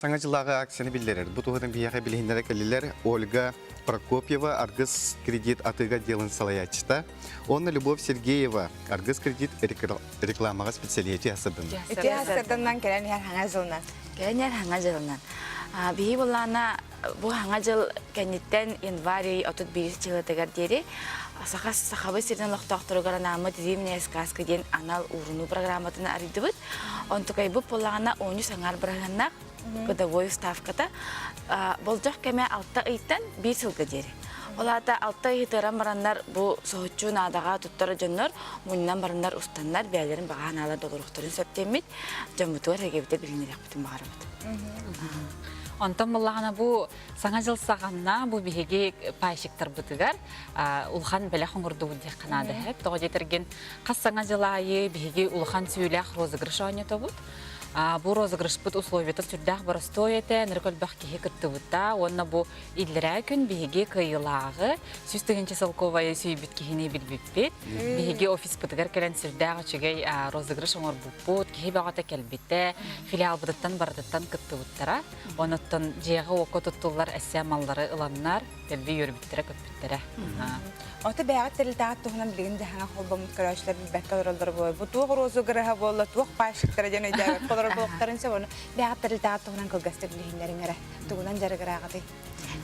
Саҥа дьыллааҕы акцияны биллэрэр. Бу туһунан биһиэхэ билиһиннэрэ кэллилэр Ольга Прокопьева, Аргыс кредит атыыга отделын салайааччыта, уонна Любовь Сергеева, Аргыс кредит рекламаҕа специалиһэ сырдынна. Ити сырдыннан кэлэн иһэр хаҥа дьылынан. Кэлэн иһэр хаҥа дьылынан. Биһи буллаана бу хаҥа дьыл кэнниттэн январь 31 чыһылатыгар диэри саха сахабыт сирин олохтоохторугар анааммыт Зимняя сказка диэн анал уурунуу программатын арыйдыбыт. Онтукайбыт буоллаҕына оонньуу саҥар быраһыаннаах годовой ставката болдьох кэмэ алта ыйтан биир сылга диэри. Ол аата алта ый ытыран бараннар бу соһуччу наадаҕа туттар дьоннор мунньунан бараннар устаннар бэйэлэрин баҕа санаалар толоруохтарын сөп диэммит дьоммутугар эгэбитэ билинирэхпитин баҕарабыт. Онтон буллаҕына бу Саҥа дьыл саҕана бу биһиги пайщиктарбытыгар улахан бэлэх оҥордубут диэххэ наада сөп. Тоҕо диэтэргин хас саҥа дьыл аайы биһиги улахан сүүлээх розыгрыш оонньотобут. Бу розыгрышпыт условията сүрдээх боростуой этэ, нырык элбэх киһи кыттыбыта уонна бу иллэрээ күн биһиги кыайыылааҕы 100 тыһыынча солкуобайы сүүйбүт киһини билбиппит. Биһиги офиспытыгар кэлэн сүрдээх үчүгэй розыгрыш оҥорбуппут, киһи бөҕөтө кэлбитэ, филиалбытыттан барытыттан кыттыбыттара. Онуттан дьиэҕэ-уокка туттуллар эссе маллары ыланнар, дэлби үөрбүттэрэ-көппүттэрэ. Ото бэйэҕит тэрилтэҕит туһунан билигин дьаһаҥа холбоммут көрөөччүлэр билбэккэ олороллор буолуо. Бу туох розыгрыһа буолла, туох пайщиктара диэн өйдөөбөккө олорор буолуохтарын сөп. Ону бэйэҕит тэрилтэҕит туһунан кылгастык билиһиннэриҥ эрэ. Тугунан дьарыгырааҕытый?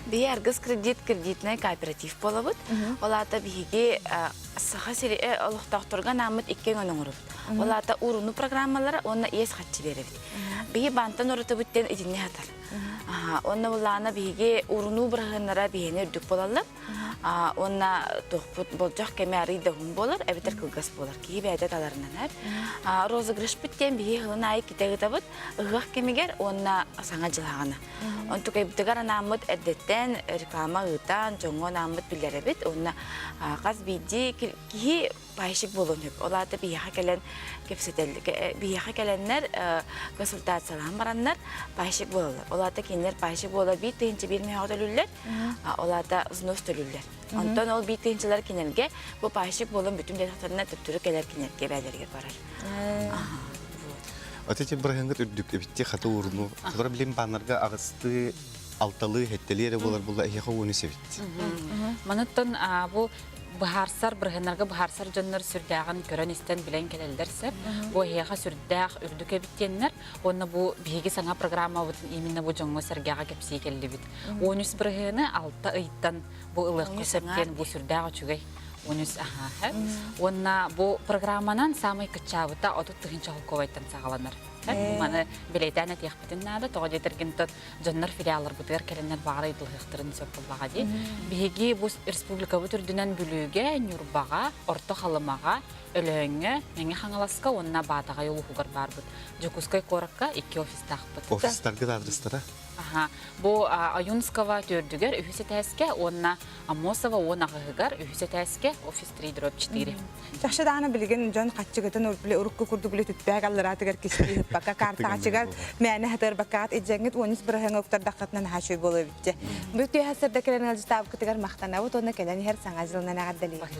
Биһи Аргыс кредит кредитнай кооператив буолабыт. Ол аата биһиги Саха сири олохтоохторго анааммыт икки өҥөнү оҥоробут. Ол аата ууруну программалара уонна иэс харчы биэрэбит. Биһи баантан уратыбыт диэн итинни хатар. Уонна буллаана биһиги уурунуу быраһыаннара биһиэни үрдүк буолаллар. Уонна туохпут болдьох кэмэ арый да уһун буолар, эбэтэр кылгас буолар. Киһи бэйэтэ таларынан. Розыгрышпыт диэн биһи сылын аайы китэ ыытабыт ыһыах кэмигэр уонна саҥа дьыл аҕана. Онтукайбытыгар анааммыт эрдэттэн реклама ыытан, дьоҥҥо анааммыт билэрэбит. Уонна хас биирдии киһи пайщик буолуон сөп. Ол аата биһиэхэ кэлэн кэпсэтэллэр, биһиэхэ кэлэннэр консультациялаан бараннар пайщик буолаллар. Ол аата кинилэр пайщик буола 1001 мөһөҕө төлүүллэр, ол аата взнос төлүүллэр. Онтон ол биир тыһыынчалар кинилэргэ бу пайщик буолан бүтүн диэтэхтэринэ төттөрү кэлэр кинилэргэ бээлэригэр барар. Вот эти бырыһыҥҥыт үрдүк эбитти хаты уурну. Олор билим бааннарга аҕыстыы алталыы хэттэлии эрэ буолар буолла эһиэхэ ууну себит. Маныттан бу быһаарсар, бырыһыннарга быһаарсар дьоннор сүрдээҕин көрөн-истэн билэн кэлэллэр сөп. Бу эһиэхэ сүрдээх үрдүк эбит диэннэр. Уонна бу биһиги саҥа программабытын именно бу дьоҥҥо-сэргэҕэ кэпсии кэллибит. 13 бырыһыаны алта ыйтан бу ылыахха сөп диэн бу сүрдээх үчүгэй 13 аһаа. Уонна бу программанан саамай кыччаабыта 30 тыһыынча холкуобайтан саҕаланар. Маны бэлиэтээн этиэхпитин наада. Тоҕо диэтэргин дьоннор филиалларбытыгар кэлэннэр баҕар ыйытылыһыахтарын сөп буоллаҕа дии. Биһиги бу республикабыт үрдүнэн Бүлүүгэ, Ньурбаҕа, Орто Халымаҕа, Өлөөҥҥө, Мэҥэ Хаҥаласка уонна Баатаҕай улууһугар баарбыт. Дьокуускай куоракка икки офистаахпыт. Офистаргыт адрестара? Аха. Бу Аюнского төрдүгэр үһүс этээскэ уонна Аммосова уон аҕыһыгар үһүс этээскэ офис 3 дробь 4. Чахчы даҕаны билигин дьон хаччыгытын урукку курдук били түппээк аллараатыгар кистии ыппакка картаҕачыгар мээнэ хатырбаккаат идьэҥҥит 13 быраһыҥа уктардаххытына наһаа үчүгэй буолуо эбит. Бу түөһэ сырда кэлэн ыалдьытаабыккытыгар махтанабыт уонна кэлэн иһэр саҥа дьылынан эҕэрдэлиибит.